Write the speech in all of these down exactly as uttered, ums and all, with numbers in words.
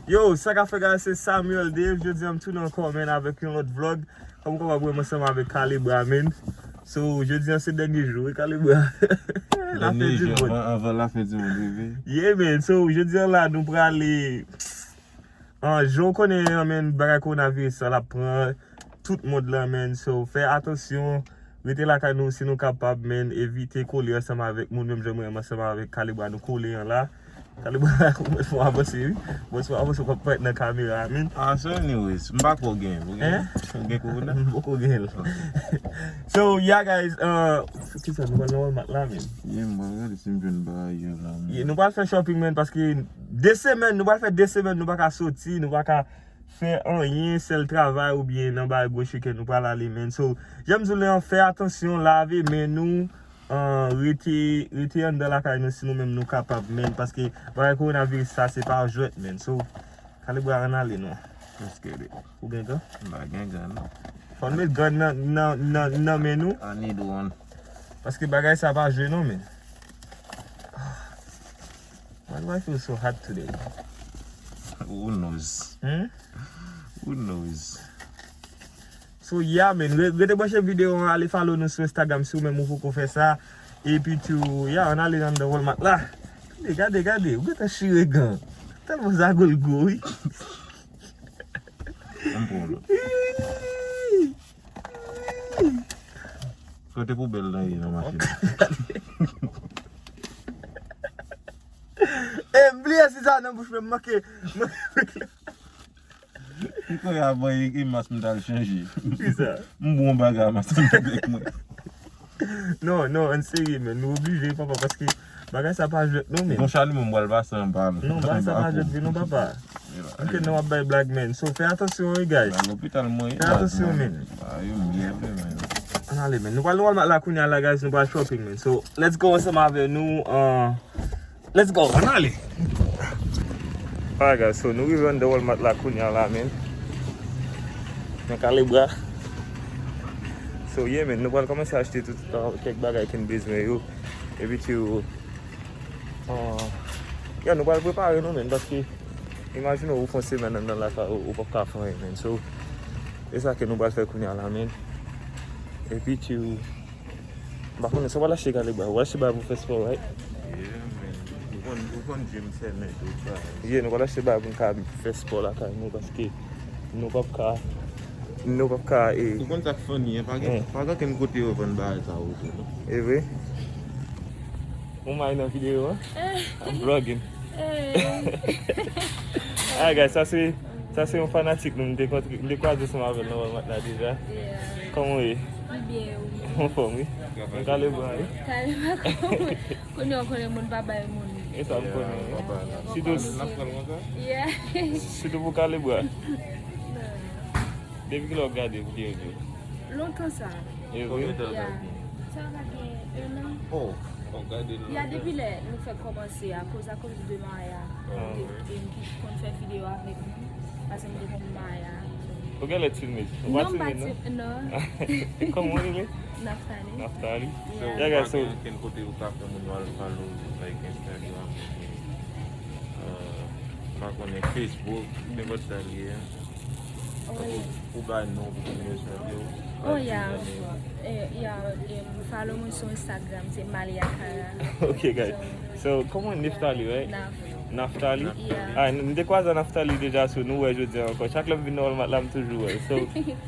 Yo, sa k ap fèt, guys, se Samuel Dave. Jodi a m tounen ankò, man, avèk yon lòt vlog. Kòm ou kapab wè m ansanm avèk Kalibra, man. So, jodi a se dènye jou, wi, Kalibra. Lafen di mond. Anvan lafen di mond rive. Yeah, man. So, jodi a la, nou prale, an, jan w konnen an, man, bagay kowonaviris la, l ap pran tout mond lan, man. So, fè atansyon, rete lakay nou si nou kapab, man, evite kole ansanm avèk moun, menm jan mwen menm ansanm avèk Kalibra nou kole an la. Kalibra, ou mèt fè w avanse, wi. Bon, si w avanse, w p ap parèt nan kamera, man. Ah, so anyways, m pa kwè w gen, w gen? Hein? W gen kowona? M poko gen l. Ok. So, yeah, guys, uh, kisa, nou pral nan Walmart la, man? Yeah, m pral gade si m jwenn bagay yo la, man. Yeah, nou pral fè shopping, man, paske de semèn, nou pral fè de semèn, nou pa ka soti, nou pa ka fè anyen, sèl travay oubyen nan bagay gwochi ke nou pral ale, man. So, jan m di w la, fè atansyon, lave men nou, an, rete, rete anndan lakay nou si nou menm nou kapab, man, paske bagay kowonaviris sa, se pa jwèt, man. So, Kalibra, ann ale non. Let's get it. Ou gen gan? M pa gen gan, non. Fò n met gan nan, nan, nan, nan men nou. I need one. Paske bagay sa pa jwe non, man. Why do I feel so hot today? Who knows? Hmm? Who knows? So, yeah, man, re- rete branche videyo an, ale follow nou sou Instagram si ou menm ou poko fè sa. Epi tou, yeah, ann ale anndan Walmart la. Gade, gade, gade, ou gentan chire gan. Tèlman zagol gwo, wi. Ann pran yon lòt. Kote poubèl la ye nan machin? E, m bliye si sa nan bouch mwen, m manke, manke. M kwè avan e, e mas m t al chanje. Kisa? M bwè yon bagay a mas ann bèk mwen. Non, non, ann serye, man. Nou oblije, papa, paske bagay sa pa jwèt, non, man. Gon chalimo m pral pase anba l. Non, bagay sa pa jwèt vre, non, papa. Anke nou ap bay blag, man. So, fè atansyon, wi, guys. Nan lopital mwen ye. Fè atansyon, man. Ah, yo myè vre, man. Ann ale, man. Nou pral nan Walmart la kounye a la, guys. Nou pral shopping, man. So, let's go ansanm avè nou. Uh, let's go. Ann ale. Alright, guys. So, nou rive anndan Walmart la kounye a la, man. Nan Kalibra. So, yeah, man. Nou pral kòmanse achte tout, uh, kèk bagay ke n bezwen yo. Epi tou, Ah, yeah, nou pral prepare nou, man, paske imajine w fè yon semèn anndan lakay ou, ou p ap ka fè anyen, man. So, e sa ke nou pral fè kounye a la, man. Epi tou, m pa konnen sa w pral achte, Kalibra. W pral achte bagay pou fè spò, right? Yeah, man. Ou konn, ou konn gym sèmen tout bagay. Yeah, nou pral achte bagay pou n ka fè spò lakay nou, paske nou p ap ka, nou p ap ka, eh. Ou konn sa k funny, en? Pa gen, pa gen okenn kote yo vann bagay sa yo tou, non. E vre? Ou may nan videyo a? I'm vlogging. Alright, guys, sa se, sa se yon fanatik nou, m te kontre, m te kwaze ansanm avè l nan Walmart la deja. Yeah. Kòman w ye? M byen, wi. Anfòm, wi. Mwen Kalibra, wi. Kalibra, kòman? Kounye a w konnen moun pa bay moun. E sa m konnen, wi. Sitou, sitou pou Kalibra. Depi kilè w ap gade videyo yo? Lontan sa. E vre? Konbyen tan sa gen? Sa va gen un an. Oh, oh, gade l. Ya, depi lè nou fèk kòmanse, akoz, akoz de Maya, ah, ki, ki konn fè videyo avèk nou. Paske m te konn Maya. Ou genlè timiz? Ou pa timiz, non? Non, m pa timiz, non. Kòman w rele? Naftali. Naftali? Yeah. Yeah, guys, so, pa gen ankenn kote ou ka fè moun yo al follow, like Instagram, euh, m pa konnen, Facebook, nenpòt sa l ye a. Pou, pou bay non pou moun yo swiv yo. Oh, yeah. Eh, yeah, eh, follow mwen sou Instagram, se Malia Cara. Ok, guys. So, kòman, Neftali, right? Naf. Naftali? Yeah. Ah, m te kwaze Naftali deja, so nou wè jodi a ankò. Chak lè m vin nan Walmart la, m toujou wè. So,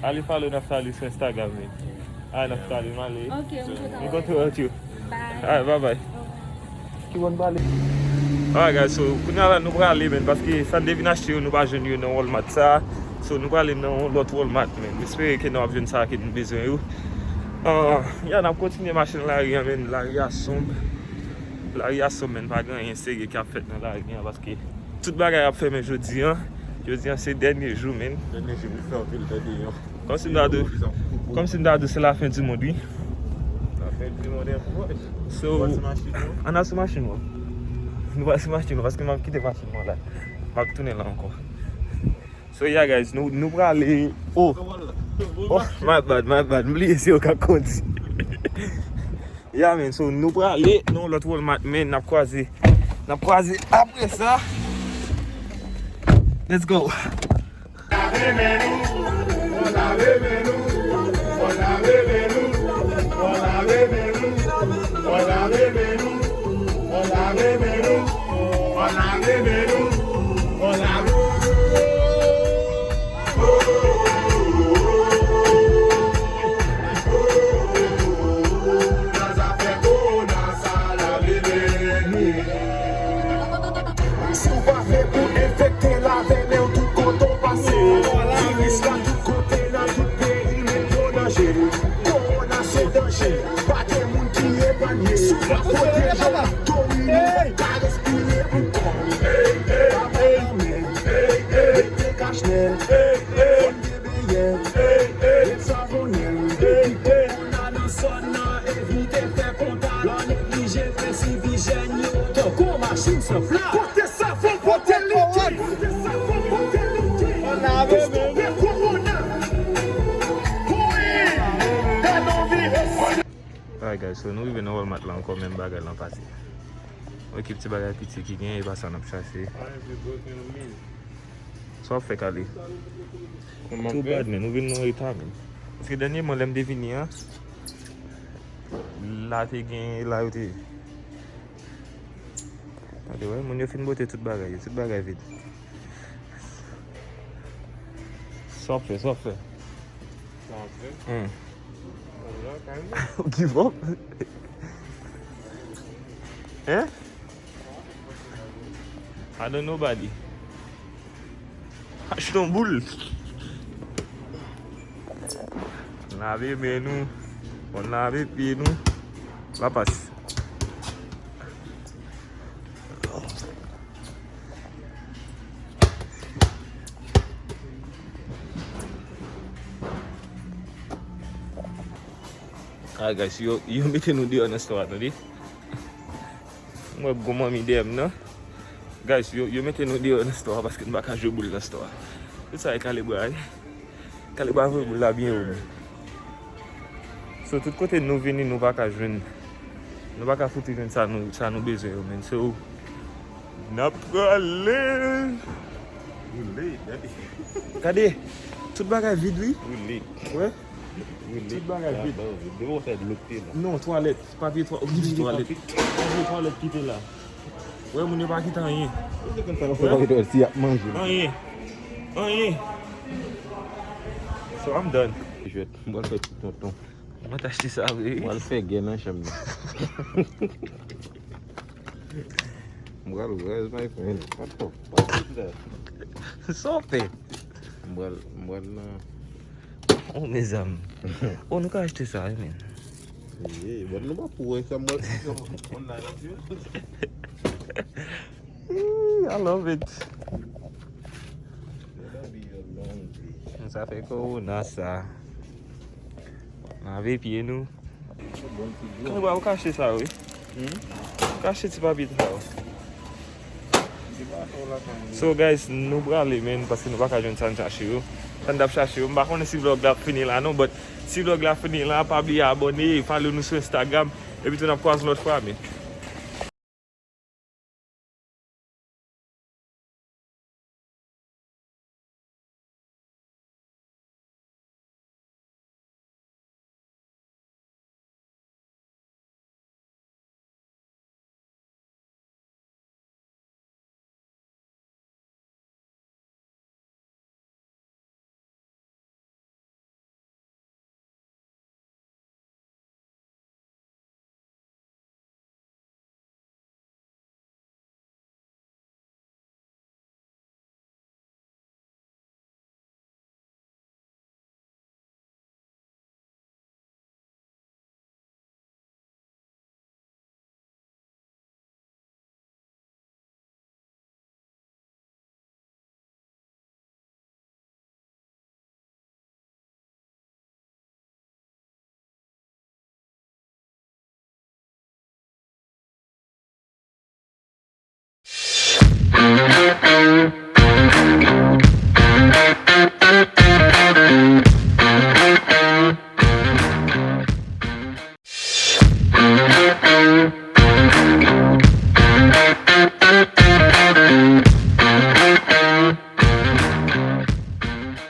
ale follow Naftali sou Instagram li. Ah, Naftali, m ale. Ok, m kontan. M kontan wè w tou. Bye. Alright, bye bye. Ki bò n prale? Alright, guys, so, kounye a la, nou prale, man, paske sa n te vin achte yo, nou pa jwenn yo nan Walmart sa. So, nou prale nan yon lòt Walmart, man. M espere ke nou ap jwenn sa ke nou bezwen yo. Ah, ya, n ap kontinye mache nan lari a, man. Lari a sonb. Lari a sonb, man. Pa gen anyen serye k ap fèt nan lari a, paske tout bagay ap fèmen jodi a. Jodi a se dènye jou, man. Dènye jou, wi, fè anpil tan deyò. Kòmsi m ta di w, kòmsi m ta di w se lafen di mond, wi. Lafen di mond en pwòch. So, ann al sou machin nou. Nou pral sou machin nou, paske m ap kite machin mwen la. M ap tounen la ankò. So, yeah, guys, nou, nou prale. Oh. Oh, my bad, my bad. M bliye se yo k ap kondi. Yeah, man, so nou prale nan yon lòt Walmart, man, n ap kwaze. N ap kwaze apre sa. Let's go. Si w pa vle pou enfekte, lave men w tout kote w pase. Viris la tout kote, nan tout peyi, men pran danje. Kowona se danje, pa gen moun ki epanye. Si w pa fwote jan, to ini, ka respire pou kò w. Lave nan men, mete kachnen, fòm de beyè, ret savonnen. Depi kowona nan zòn nan, evite fè kontak. Lè w neglije prensip ijyèn yo, tankou machin san pla. Pote savon, pote likid. Pote savon, pote likid. Pou stope kowona. Wi. Gade yon viris. Alright guys, so nou rive nan Walmart la ankò, menm bagay lan pase. Yon ekip ti bagay piti ki genyen, e pa sa n ap chache. Sa w ap fè, Kale? Too bad, man. Ou vin nan eta, man. Paske dènyèman, lè m te vini an, la te gen, la yo te. Gade, wè, moun yo fin bote tout bagay yo, tout bagay vid. Sa w ap fè, sa w ap fè? Sa w ap fè? Hmm. Ou give up? Hein? I don't nobody. Achte yon boul. Lave men nou. Bon, lave pye nou. La pas. Alright guys, yo, yo mete nou deyò nan store a, tande. M wè gwo manmi dèyè m nan. Guys, yo, yo mete nou deyò nan store a paske nou pa ka jwe boul nan store a. Tout sa e Kale bra, wi. Kale bra voye boul la byen wo, men. So, tout kote nou vini, nou pa ka jwenn. Nou pa ka fouti jwenn sa nou, sa nou bezwen yo, men. So, n ap prale. Woule, gade. Gade, tout bagay vid, wi. Woule. Wè? Tout bagay vid. Devan w fè dlo k te la. Non, twalèt. Papye twa-, papye twalèt. Papye twalèt ki te la. Wè, moun yo pa kite anyen. Ou te konn sa nan fè papye twalèt si y ap manje. Anyen. Anyen. So, I'm done. Jwèt, m pral fè ti tonton. Mwen t achte sa, wi. M pral fè gè nan chanm nan. M pral raz, my friend. What the fuck is that? Sa w fè? M pral, m pral nan Oh, mezanmi. Oh, nou ka achte sa, wi, men. Ey, bon, nou pa pou wè sa, mwen. Ih, I love it. Sa fè kowona sa. Lave pye nou. Kanibal, ou ka achte sa, wi. Hmm? Ou ka achte ti papye sa, wi. So, guys, nou prale, men, paske nou pa ka jwenn sa n chache yo. Sa n t ap chache yo. M pa konnen si vlog la ap fini la, non, but si vlog la fini la, pa bliye abòne, follow nou sou Instagram, epi tou n ap kwaze lòt fwa, men.